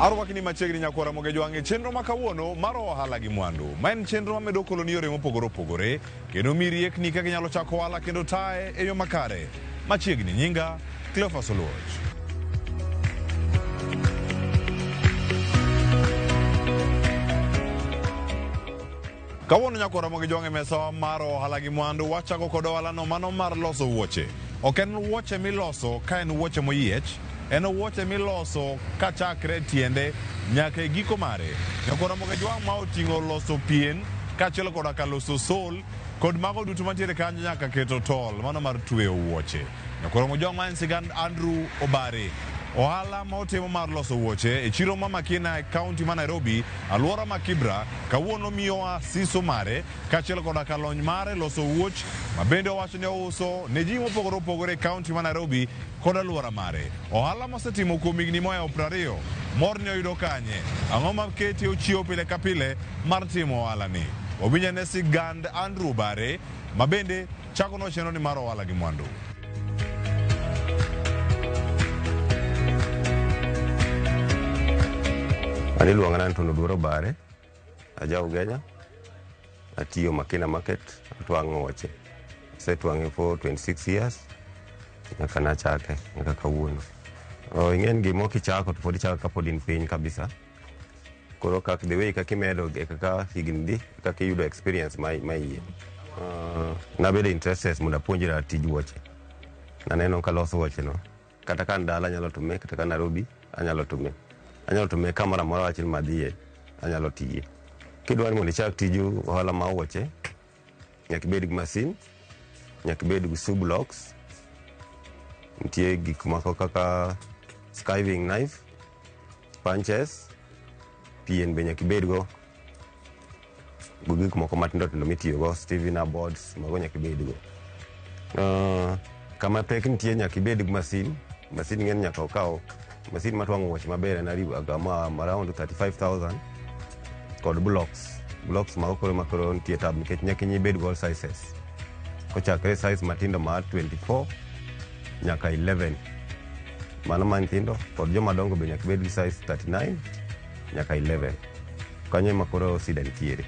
Arwakni machiegni nyakwara Ramogi Jwang' e chenro ma kawuono mar ohala gi mwandu. Ma en chenro mamedo koloni yore mopogore opogore kendo mi riekni kaka inyalo chako ohala kendo taye e yo makare. Machiegni nyinga Cleophas Oluoch. Kawuono nyakwar Ramogi Jwang' e mesawa mar ohala gi mwandu wachako kod ohalano mano mar loso wuoche. Ok en wuoche miloso ka en wuoche moyiech, en wuoche miloso kachakre tiende nyaka e giko mare. Nyakwar Ramogi Jwang' ma oting'o loso pien kaachiel koda ka loso sol kod mago duto mantiere kanyo nyaka keto tol mano mar tweyo wuoche. Nyakwar Ramogi Jwang' ma en sigand Andrew Obare. Ohala ma otimo mar loso wuoche e chiro ma Makina e kaunti ma Nairobi, alwora ma Kibra, kawuono miyowa siso mare kaachiel koda ka lony mare loso wuoch ma bende owacho ni ouso ne ji mopogore opogore e kaunti ma Nairobi kod alwora mare. Ohala mosetimo kuom higni mohewo 20, mor ni oyudo kanye? Ang'o ma kete ochiewo pile ka pile mar timo ohala ni? Wawinj ane sigand Andrew Obare ma bende chakonwa chenro ni mar ohala gi mwandu. An iluonga ni Anton Oduor Obare, aja Ugenya, atiyo Makina Market, atwang'o wuoche. Asetwang'e for 26 years, nyaka nachake, nyaka kawuono. Oh, ing'e ni gimoro kichako to pod ichako kapod in piny kabisa. Koro kak the way kaka imedo e kaka higni dhi, e kaka iyudo experience ma ma iye. Nabedo interested mondo apuonjra tij wuoche. Naneno kaloso wuoche no, kata ka an dala anyalo tume, kata ka Nairobi anyalo tume. Anyalo tume kamoro amora wach ni madhiye, anyalo tiye. Kidwa ni mondo ichak tij ohala mar wuoche, nyaka ibed gi masin, nyaka ibed gi shoe blocks, nitie gik moko kaka skiving knife, punches, pien be nyaka ibed go, gi gik moko matindo tindo mitiyo go, stiffener boards, mago nyaka ibed go. Kama pek nitie nyaka ibed gi masin, masin ing'e ni nyaka okaw, masin matwang'o wuoche maber en around 35,000 kod blocks. Blocks mago koro makoro nitie tab nikech nyaka ibed go all sizes. Kochakre size matindo mar 24 nyaka 11. Mano ma nyithindo kod joma dongo be nyaka bed gi size 39 nyaka 11. Kanyo ema koro sida nitiere.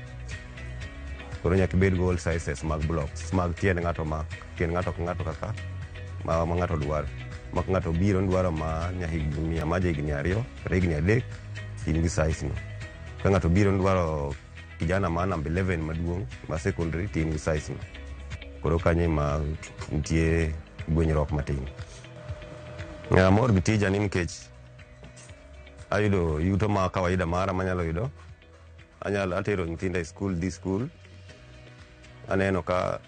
Koro nyaka ibed go all sizes mag blocks mag tiend ng'ato ma tiend ng'ato ka ng'ato kaka ma, ma ng'ato dwaro. Ma ka ng'ato obiro ni dwaro ma nyahigni ma jahigni 2 kata higni 3 in gi size no. Ka ng'ato obiro ni dwaro kijana ma namba 11 maduong' ma secondary to in gi size no. Koro kanyo ema nitie gwenyruok matin. Amor gi tija ni nikech ayudo yuto ma kawaida mara manyalo yudo. Anyalo atero nyithinda e school, dhi school. Aneno ka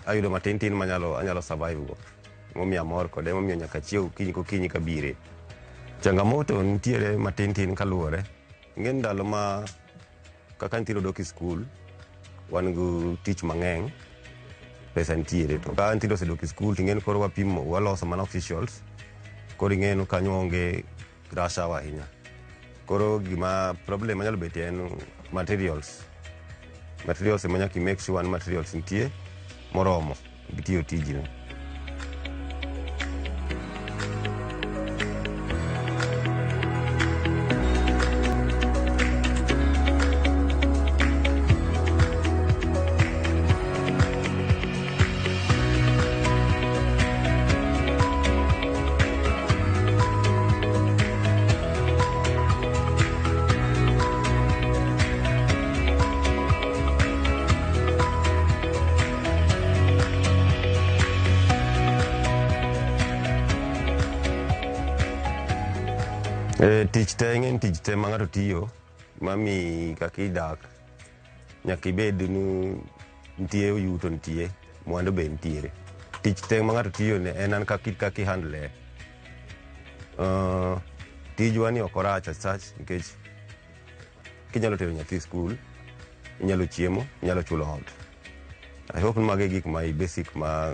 ayudo matin tin manyalo anyalo survive go. Momiyo amor kode, momiyo nyaka achiew okinyi kokinyi kabire. Changamoto nitiere matin tin kaluwore. Ing'e ni ndalo ma kaka nyithindo dok e school, wan gi tich mang'eny, pesa nitiere. To ka nyithindo osedok e school to ing'e ni koro wapimo, waloso mana officials. Koro ing'e ni kanyo onge rush hour ahinya. Koro gima problem manyalo betie en materials. Materials ema nyaka i make sure ni materials nitie moromo gitiyo tijno. Tich te ing'e ni tich te ma ng'ato tiyo mamiyi kaka idak nyaka ibed ni nitie yuto nitie mwandu be nitiere. Tich te ma ng'ato tiyo ne en an kaka i handle. Tijwa ni ok orach as such nikech kinyalo tero nyathi skul, inyalo chiemo, inyalo chulo ot. I hope ni mago e gik ma basic ma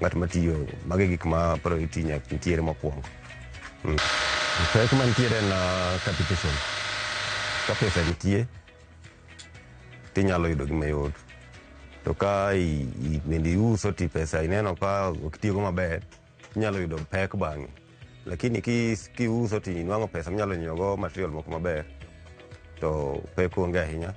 ng'at matiyo, mago e gik ma priority nyaka nitiere mokwongo. Pek mantiere en capitation. Ka pesa nitie, tinyalo yudo gi mayot. To ka bende iuso ti pesa ineno ka ok itiyogo maber, inyalo yudo pek bang'e. Lakini kiuso to inwang'o pesa minyalo nyiewogo material moko maber, to pek onge ahinya.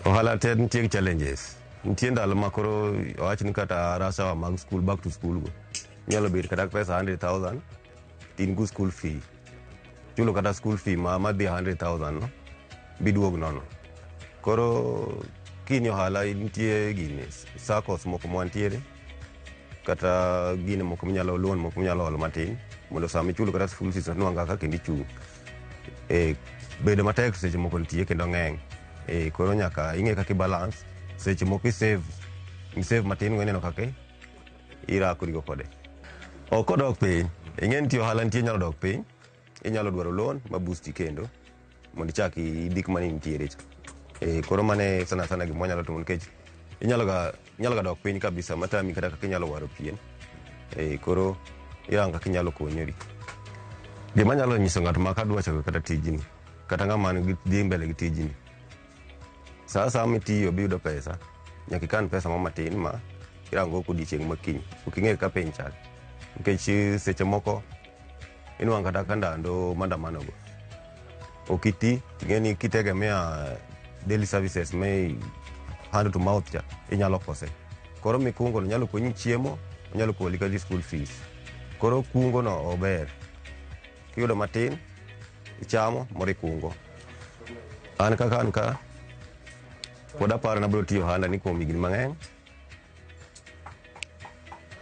Ohala te nitie gi challenges. Nitie ndalo ma koro owach ni kata rush hour mag school back to school go. Inyalo bet kata pesa 100,000 to in go school fee. Chulo kata school fee ma madhi 100,000 no biduog nono. Koro kini ohala nitie gini SACCOs moko mwantiere kata gine moko minyalo loan moko minyalo holo matin mondo sama ichulo kata school fees nwang' kaka kendo ichung'. E, bedo matek seche moko nitie kendo ng'eny. E, koro nyaka ing'e kaka i balance seche moko i save matin go ineno kaka irakorigo kode. Ok odok piny, ing'e nitie ohala nitie nyalo dok piny, inyalo dwaro loan ma boost kendo mondo ichak idhi kuma ne intiere cha. E, koro mane sana sana gima wanyalo timo nikech inyalo ga dok piny kabisa matami kata kaka inyalo waro pien. E, koro irango kaka inyalo konyori. Gima anyalo nyiso ng'at ma kadwa chako kata tijni, kata ng'ama dhi mbele gi tijni, sa asaya mitiyo biyudo pesa, nyaka ikan pesa mo matin ma irango go odiochieng' ma kiny. Ok ing'e kaka piny chal. Nikech seche moko inwang'o kata ka ndalo maandamano go. Ok iti, ting'e ni kitegemea daily services me hand to mouth cha, inyalo kose. Koro mikungo no nyalo konyi chiemo, onyalo koli kata school fees. Koro kungo no ober. Kiyudo matin, ichamo, moro ikungo. An kaka an ka, pod aparo ni abiro tiyo ohala ni kuom higni mang'eny.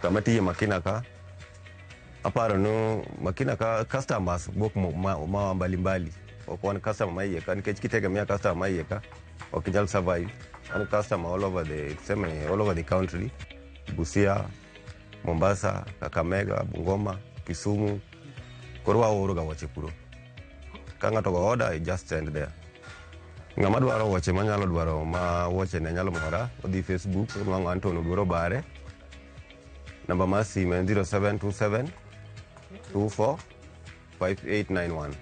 Kama tiye Makina ka, aparo ni Makina ka customers wuok ma mbalimbali. Ok wan customer ma iye ka, nikech kitegemea customer ma iye ka, ok inyal survive. An customer all over the, tuseme all over the country. Busia, Mombasa, Kakamega, Bungoma, Kisumu. Koro waoro ga wuoche kuro. Ka ng'ato go order, I just send there. Ng'ama dwaro wuoche manyalo dwaro ma wuoche ne nyalo mora, odhi Facebook, onwang'o Anton Oduor Obare. Namba mar simu en 0727 24 5891.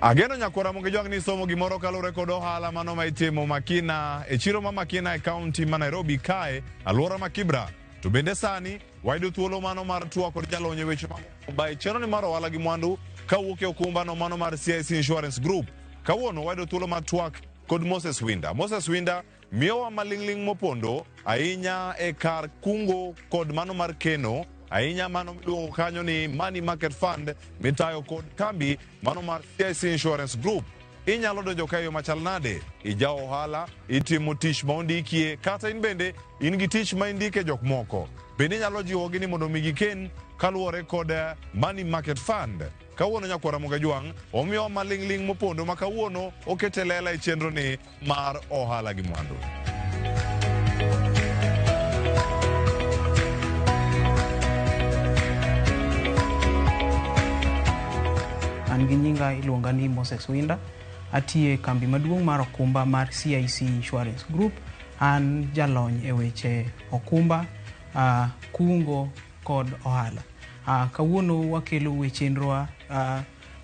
Ageno nyakwara Ramogi Jwang' ni somo gimoro kaluwore kod ohala mano ma itimo Makina e chiro ma Makina e kaunti ma Nairobi kae alwora ma Kibra. To bende sani wayudo thuolo mano mar twak kod jalony e weche mag okumba e chenro ni mar ohala gi mwandu kawuok e okumbano mano mar CIC Insurance Group. Kawuono wayudo thuolo mar twak kod Moses Winda. Moses Winda miyowa maling'ling' mopondo ahinya e kar kungo kod mano mar keno ahinya mano miluongo kanyo ni Money Market Fund mitayo kod kambi mano mar CIC Insurance Group. Inyalo donjo ka e yo machal nade? Ija ohala, itimo tich ma ondikie, kata in bende in gi tich ma indike jok moko. Bende inyalo jiwogi ni mondo mi giken kaluwore kod Money Market Fund. Kawuono nyakwara Ramogi Jwang' omiyowa maling'ling' mopondo ma kawuono okete lela e chenro ni mar ohala gi mwandu. An gi nyinga iluonga ni Moses Winda. Atiye kambi maduong' mar okumba mar CIC Insurance Group. An jalony e weche okumba, kungo kod ohala. Kawuono wakelo e chenrowa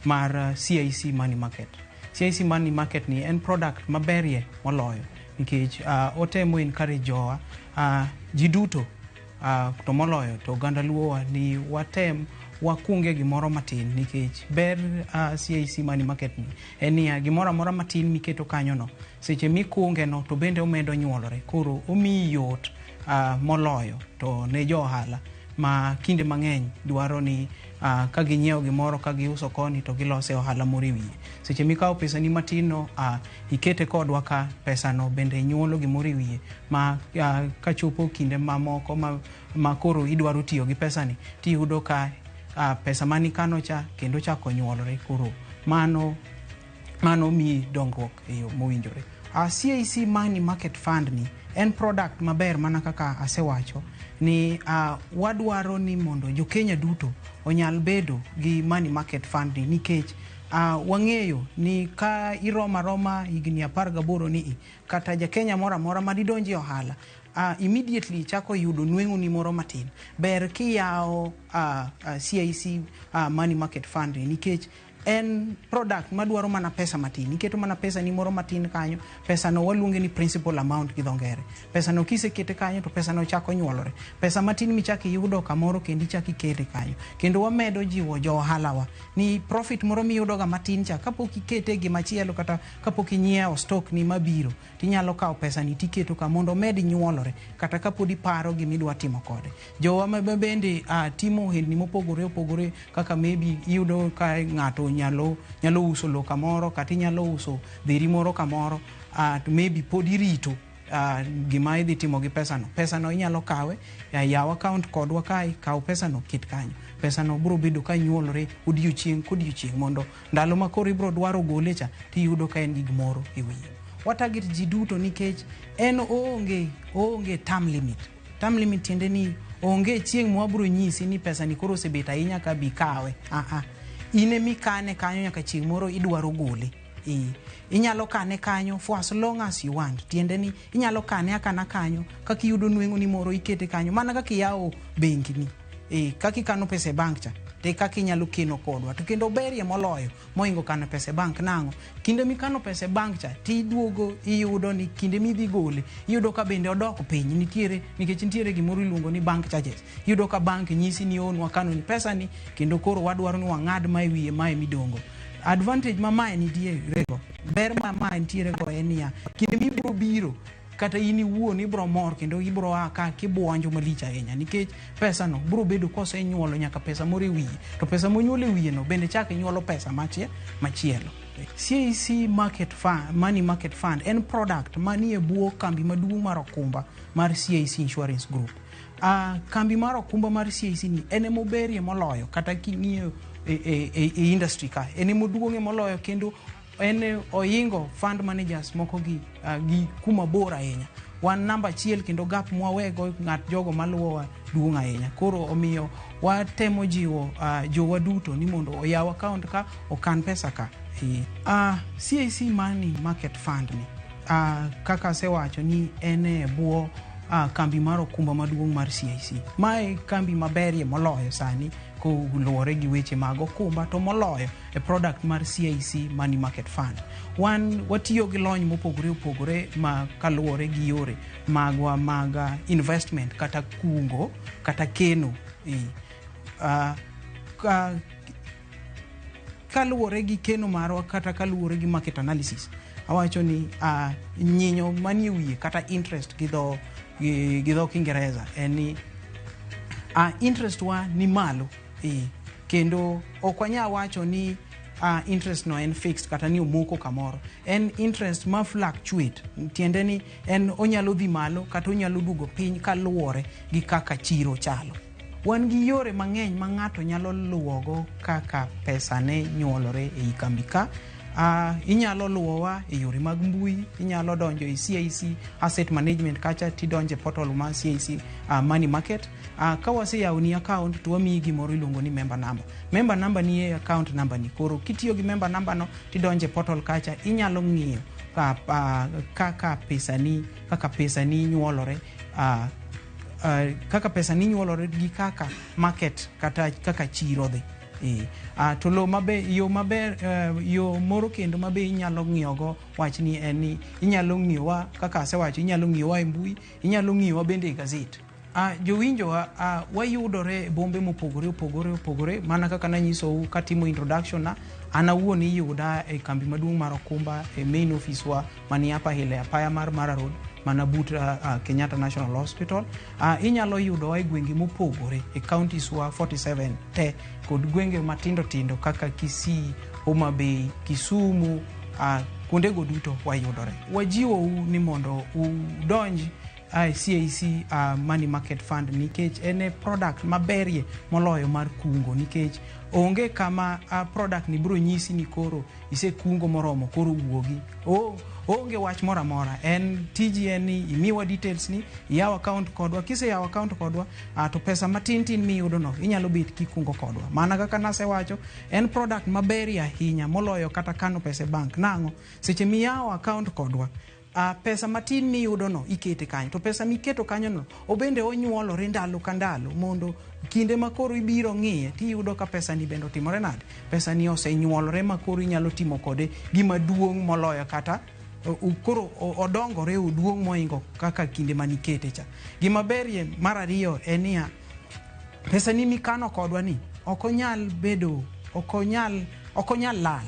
mar CIC Money Market. CIC Money Market ni en product maberie moloyo nikech otemo encourage jowa ji duto to moloyo to oganda luowa ni watem wakunge gimoro matin nikech ber CIC Money Market ni en niya gimoro amora matin miketo kanyono seche mikunge no to bende omedo nyuolore koro omiyi yot moloyo to ne jo ohala ma kinde mang'eny dwaro ni ka ginyiewo gimoro ka giuso koni to gilose ohala moro e wiye. Seche mikawo pesani matin no ikete kodwa ka pesano bende nyuolo gimoro e wiye ma kachopo kinde mamoko ma koro idwaro tiyo gi pesani tiyudo ka pesa manikano cha kendo chako nyuolore koro mano miyi dongruok e yo mowinjore. CIC Money Market Fund ni en product maber mana kaka asewacho ni wadwaro ni mondo jo Kenya duto onyal bedo gi Money Market Fund ni nikech wang'eyo ni ka iromo aroma higni 18 ni kata ja Kenya moro amora madidonji e ohala immediately chako yudo nweng'o ni moro matin ber kiyawo CIC Money Market Fund ni nikech En product madwaro mana pesa matin. Iketo mana pesa ni moro matin kanyo. Pesa no waluonge ni principal amount gi dho ngere. Pesa no kisekete kanyo to pesa no chako nyuolore. Pesa matin michako iyudo kamoro kendo ichako ikete kanyo. Kendo wamedo jiwo jo ohala wa ni profit moro miyudo ga matin cha kapok ikete e gimachielo kata kapok inyiewo stock ni mabiro, tinyalo kawo pesa ni tiketo ka mondo omed nyuolore kata kapod iparo gimidwa timo kode. Jowa ma bende timo ohelni mopogore opogore, kaka maybe iyudo ka ng'ato nyalo uso lo kamoro kata inyalo uso dheri moro kamoro, to maybe pod irito gima idhi timo gi pesano. Pesano inyalo kawe, yaw account kodwa kae, kaw pesano ket kanyo. Pesano biro bedo ka nyuolore odiochieng' kodiochieng' mondo ndalo ma koro ibiro dwaro gole cha tiyudo ka en gi gimoro e wiye. Wa target ji duto nikech en oonge term limit. Term limit tiende ni onge chieng' mwabiro nyisi ni pesa ni koro osebet ahinya ka bi kawe. In emikane kanyo nyaka chieng' moro idwaro gole. Inyalo kane kanyo for as long as you want. Tiende ni inyalo kane akana kanyo kaka iyudo nweng'o ni moro ikete kanyo mana kaka iyawo bengi ni. Kaka ikano pesa e bank cha te kaka inyalo keno kodwa. To kendo berie moloyo mohingo kano pesa e bank nang'o? Kinde mikano pesa e bank cha tiduogo iyudo ni kinde midhi gole iyudo ka bende odok piny nitiere nikech nitiere gimoro iluongo ni bank charges. Iyudo ka bank nyisi ni on wakano ni pesa ni kendo koro wadwaro ni wang'ad mae wiye mae midongo. Advantage ma mae nitiere go, ber ma mae nitiere go en niya, kinde mibiro biro kata in iwuon ibiro mor kendo ibiro a ka kibuonjo malich ahinya nikech pesa no biro bedo kosenyuolo nyaka pesa moro e wiye, to pesa monyuolo e wiye no bende chak nyuolo pesa machielo. CIC Market Fund, Money Market Fund en product manie bwo kambi maduong' mar okumba mar CIC Insurance Group. Kambi mar okumba mar CIC ni en emoberie moloyo kata king'iyo e industry ka, en emoduong'ie moloyo kendo en oingo fund managers moko gi kuma bor ahinya. Wan namba achiel kendo gap mwawego ng'at jogo maluwowa duong' ahinya. Koro omiyo watemo jiwo jowa duto ni mondo oyaw account ka, okan pesa ka. CIC Money Market Fund ni, kaka asewacho ni en e bwo kambi mar okumba maduong' mar CIC. Mae kambi maberie moloyo sani koluwore gi weche mag okumba to moloyo e product mar CIC Money Market Fund. Wan watiyo gi lony mopogore opogore ma kaluwore gi yore magwa mag investment kata kungo kata keno. Kaluwore gi keno marwa kata kaluwore gi market analysis, awacho ni nyinyo manie wiye kata interest gi dho Kiingereza en ni interest wa ni malo, kendo ok wanyal wacho ni interest no en fixed kata ni omoko kamoro. En interest ma fluctuate, tiende ni en onyalo dhi malo kata onyalo duogo piny kaluwore gi kaka chiro chalo. Wan gi yore mang'eny ma ng'ato nyalo luwogo kaka pesa ne nyuolore ei kambi ka. Inyalo luwowa e yore mag mbui, inyalo donjo e CIC Asset Management kacha tidonjo e portal mar CIC Money Market. Ka waseyawoni account to wamiyi gimoro iluongo ni member number. Member number ni e account number ni. Koro kitiyo gi member number no tidonjo e portal kacha inyalo ng'iyo kaka pesa ni nyuolore, kaka pesa ni nyuolore gi kaka market kata kaka chiro dhi. To lo mabe yo maber, yo moro kendo mabe inyalo ng'iyogo wachni en ni inyalo ng'iyowa kaka asewacho, inyalo ng'iyowa e mbui, inyalo ng'iyowa bende e gazet. Jowinjowa, wayudore e bombe mopogore opogore opogore mana kaka nanyisou katimo introduction na an awuon iyuda e kambi maduong' mar okumba e main office wa mani Upper Hill e apaya mar Mara Road mana but Kenyatta National Hospital. Inyalo yudowa e gwenge mopogore e counties wa 47 te kod gwenge matindo tindo kaka Kisii, Homa Bay, Kisumu, kuondego duto wayudore. Wajiwou ni mondo udonj CIC Money Market Fund nikech en e product maberie moloyo mar kungo, nikech onge kama product ni biro nyisi ni koro isekungo moromo koro wuogi. Onge wach moro amora. En tiji en ni imiwa details ni iyaw account kodwa. Kiseyawo account kodwa, to pesa matin tin miyudo no inyalo bet kikungo kodwa. Mana kaka nasewacho, en product maberie ahinya moloyo kata kano pesa e bank. Nang'o? Seche miyawo account kodwa pesa matin miyudono ikete kanyo to pesa miketo kanyono obende onyuolore ndalo ka ndalo mondo kinde ma koro ibiro ng'iye tiyudo ka pesa ni bende otimore nade, pesa ni osenyuolore ma koro inyalo timo kode gima duong' moloyo kata koro odongore oduong' moingo kaka kinde manikete cha. Gima berie mar ariyo en niya, pesa ni mikano kodwa ni ok onyal bedo ok onyal lal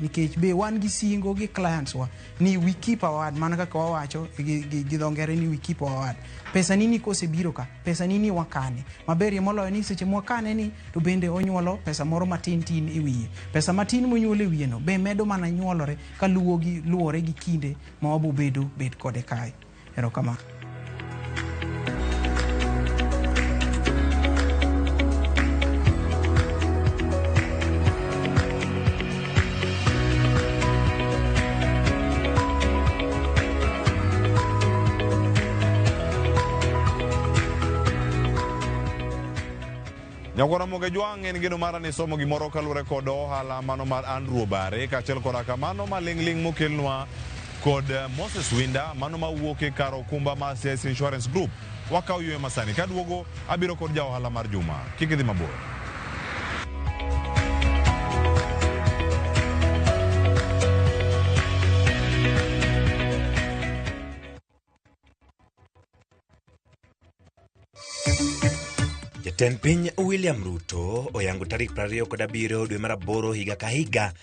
nikech be wan gi singo gi clients wa ni we keep our word, mana kaka wawacho gi dho ngere ni we keep our word. Pesa ni ni kosebiro ka, pesa ni ni wakane maberie moloyo ni seche mwakane ni to bende onyuolo pesa moro matin tin e wiye. Pesa matin monyuolo e wiye no be medo mana nyuolore kaluwo gi luwore gi kinde ma wabobedo bet kode kae. Erokamano. Nyakwara Moge Jwang' en geno mara ni somo gimoro kaluwore kod ohala mano mar Andrew Obare kaachiel koda kamano maling'ling' mokelnwa kod Moses Winda mano mawuok e kar okumba mar CIC Insurance Group. Wakawo yueyo masani kaduogo abiro kod ja ohala mar juma. Kik idhi mabor. Jatend piny William Ruto oyango tarik 27 dwe mar aboro higa ka higa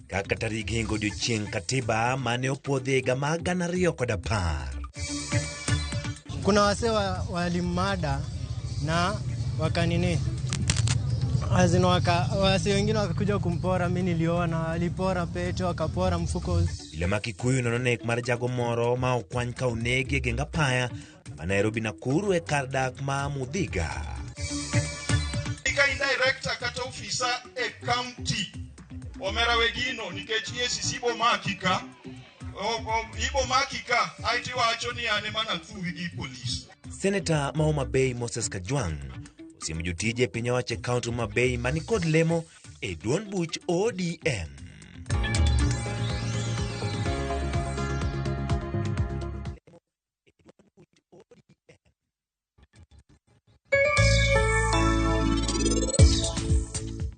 kaka tarik hingo odiochieng' katiba mane opuodhi higa mar 2010. Kuna wasee walimada na wakanini azin waka, wasee wengine wakakuja kumpora. Mi niliona walipora pete, wakapora mfuko. Obila ma Kikuyu nono nek mar jago moro ma okwany ka onegi e geng apaya ma Nairobi Nakuru e kar dak ma Mudhiga. Ka in director kata ofisa e county, omera we gino nikech EACC bo maki ka, ibo maki ka, aeto iwacho ni an ema nathuwi gi polis. Seneta ma Homa Bay Moses Kajwang' osiemo jotije e piny owacho e kaunti Homa Bay manikod lemo e duond buch ODM.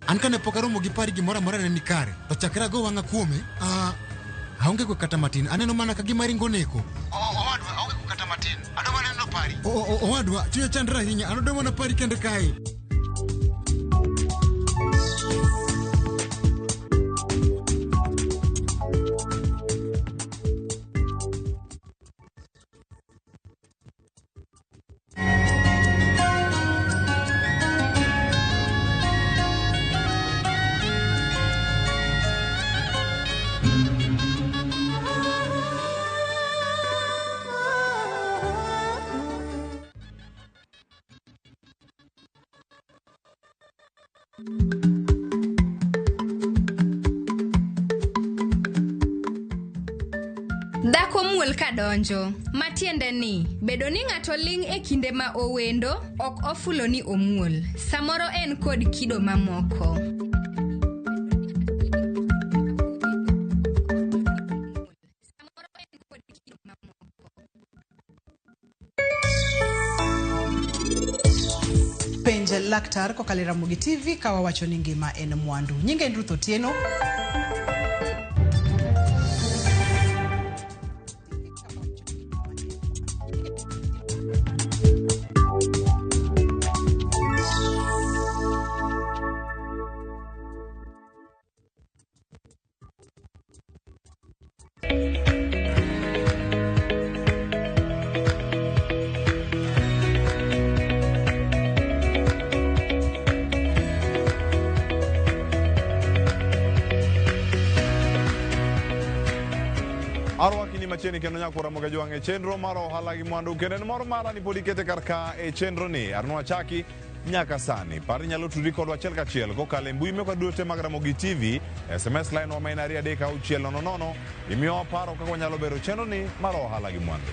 An kane pok aromo gi pari gimoro amora ne ni kare, to chakre ago wang'a kuome, aonge kwe kata matin. Aneno mana ka gima ringo neko. Owadwa, aonge kwe kata matin. Adwa mana neno pari. Owadwa, chunya chandre ahinya. An adwa mana pari kende kae. Dhako muol kadonjo, matiende ni bedo ni ng'ato ling' e kinde ma owendo ok ofulo ni omuol. Samoro en kod kido mamoko. Penj laktar kokalo e Ramogi TV ka wawacho ni ngima en mwandu. Nyinga en Ruth Otieno. Arwakini machiegni kendo nyakora Ramogi Jwang' e chenro mar ohala gi mwandu kendo en mor mara ni pod ikete kar ka e chenro ni Arno Achaki nyaka sani. Par ni nyalo tudri kodwa achiel kachiel kokalo e mbui mekwa duto mag Ramogi TV, SMS line wa ma en 23600, imiyowa paro kaka wanyalo bero chenro ni mar ohala gi mwandu.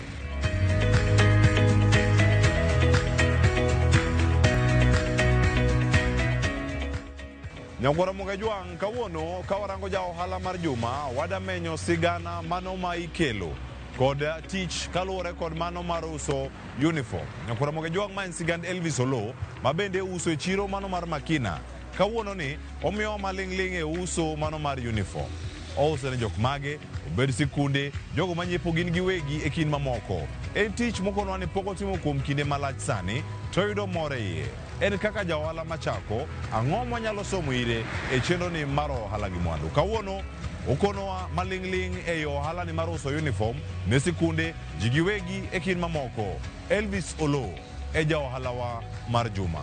Nyakwara Ramogi Jwang' kawuono ka warango ja ohala mar juma wadamenyo sigana mano ma ikelo Kod tich kaluwore kod mano mar uso uniform. Nyakwar Ramogi Jwang' ma en sigand Elvis Oloo ma bende uso e chiro mano mar Makina. Kawuono ni omiyowa maling'ling' e uso mano mar uniform. Ouso ne jok mage, obed sikunde, jogo manyiepo gin giwegi e kind mamoko. En tich mokonwa ni pok otimo kuom kinde malach sani to oyudo mor e iye. En kaka ja ohala machako, ang'o mwanyalo somo ire e chenro ni mar ohala gi mwandu. Kawuono okonowa maling'ling' ei ohala ni mar uso uniform ne sikunde, ji giwegi e kind mamoko. Elvis Oloo e ja ohalawa mar juma.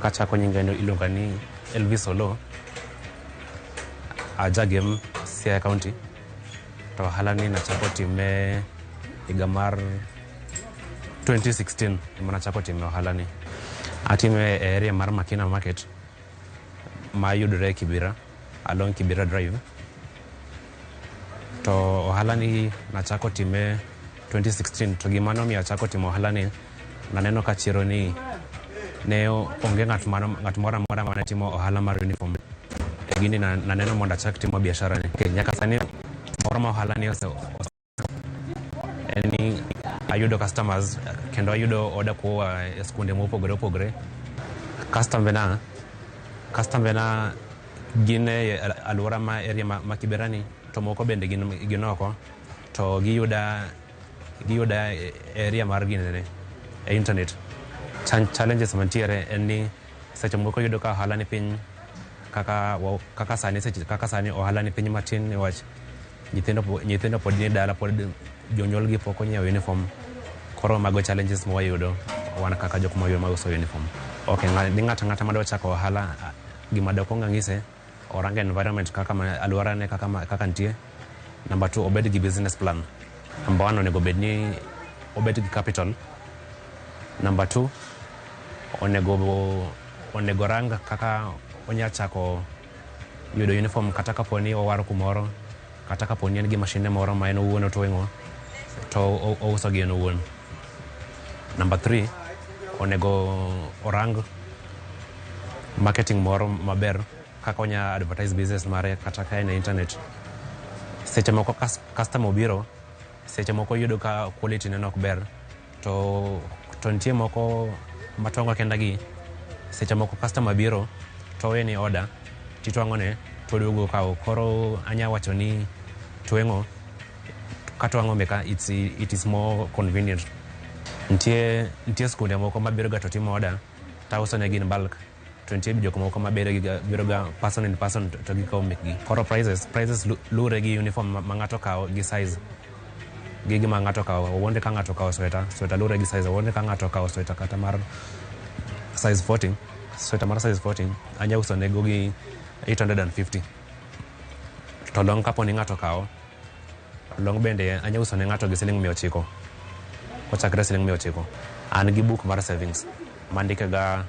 Kachako nyinga iluonga ni Elvis Oloo, aja Gem, Siaya County. To ohala ni nachako time higa mar 2016 ema nachako time ohala ni. Atime e area mar Makina Market ma yudore Kibera, along Kibera Drive. To ohala ni nachako time 2016 to gima nomiyo achako timo ohala ni naneno ka chiro ni ne onge ng'at moro amora mane timo ohala mar uniform. E gini naneno mondo achak timo biashara ni. Okay, nyaka sani moro ma ohala ni ose en ni ayudo customers kendo ayudo order koa e skunde mopogore opogore. Customer na gin e alwora ma area ma Kibera ni to moko bende gin oko to giyuda e area mar ginene e internet. Challenges mantiere en ni seche moko iyudo ka ohala ni piny kaka sani seche kaka sani ohala ni piny matin niwach nyithindo pod ni dala, pod jonyuol gi pok onyiewo uniform. Koro mago challenges ma wayudo wan kaka jok ma uso uniform. Okay, ni ng'ato ang'ata madwa chako ohala, gima dakwong ang'ise orang environment kaka alwora ne kaka nitie. Number two, obed gi business plan. Number one, onego bed ni obed gi capital. Number two, onego rang kaka onya chako yudo uniform, kata kapo ni owaro kumoro, kata kapo ni en gi mashinde moro ma en owuon otweng'o to ouso gi en owuon. Number three, onego orang marketing moro maber kaka onya advertise business mare kata ka en e internet. Seche moko customer obiro, seche moko iyudo ka quality ne ok ber to nitie moko matwang'o kenda gi. Seche moko customer biro to owe ni order titwang'o ne to oduogo okawo. Koro anya wacho ni tweng'o katwang'o meka it is more convenient. Nitie skunde moko mabiro ga to timo order tauso negi in bulk, to nitie jok moko mabiro biro ga person in person to gikawo mekgi. Koro prices luwre gi uniform ma ng'ato okawo gi size gi gima ng'ato okawo. Owuonde ka ng'ato okawo sweta, sweta luwre gi size. Owuonde ka ng'ato okawo sweta kata mar size 40, sweta mar size 40 anya uso nego gi 850. To long kapo ni ng'ato okawo long bende anya uso ne ng'ato gi siling 900, kochakre siling 900. An gi book mar savings mandike ga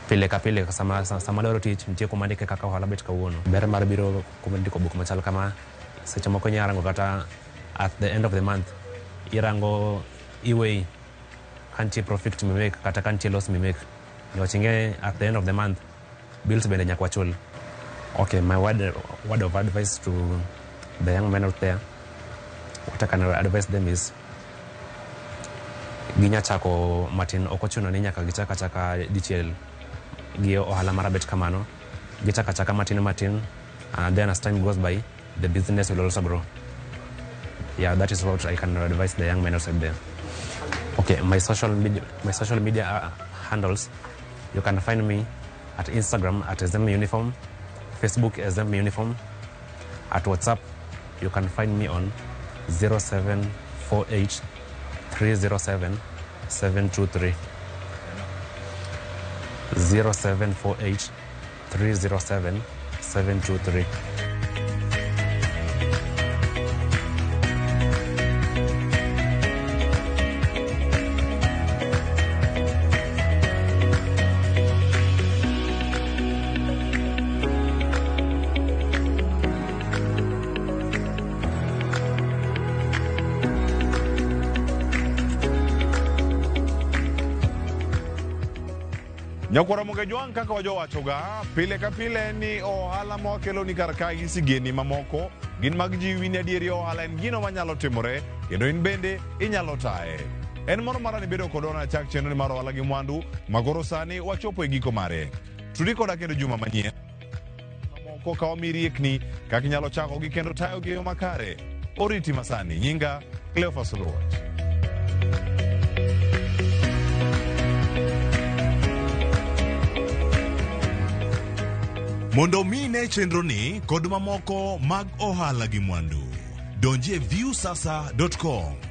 pile ka pile sama adwaro tich nitie kuma andike kaka ohala bet kawuono. Ber mar biro kuma ndiko buk machal kama, seche moko inya rango kata at the end of the month, irango iweigh ka nitie profit mimake kata ka nitie loss mimake, niwach ing'e at the end of the month bills bende nyaka wachul. Okay, my word of advice to the young men out there, what I can advise them is ginya chako matin. Ok ochuno ni nyaka gichak achaka dichiel gi ohala marabet kamano. Gichako achaka matin matin, and then as time goes by the business will also grow. Yeah, that is what I can advise the young men outside there. Okay, my social media handles, you can find me at Instagram at SM Uniform, Facebook SM Uniform. At WhatsApp you can find me on 0748 307 723, 0748 307 723. Nyakwara Mogejwang' kaka wajowachoga pile ka pile ni ohala ma wakelo ni kar kae gi sigendni mamoko gin mag jiwi ni adieri ohala en gino manyalo timore kendo in bende inyalo taye. En moro mara ni bedo kodwa na chak chenro ni mar ohala gi mwandu ma koro sani wachopo e giko mare. Tudi koda kendo juma manyien mamoko ka wamiyi riekni kaka inyalo chakogi kendo tayogi e yo makare. Oriti masani, nyinga Cleophas Oluoch. Mondo omi ine chenroni kod mamoko mag ohala gi mwandu, donji e viusasa.com.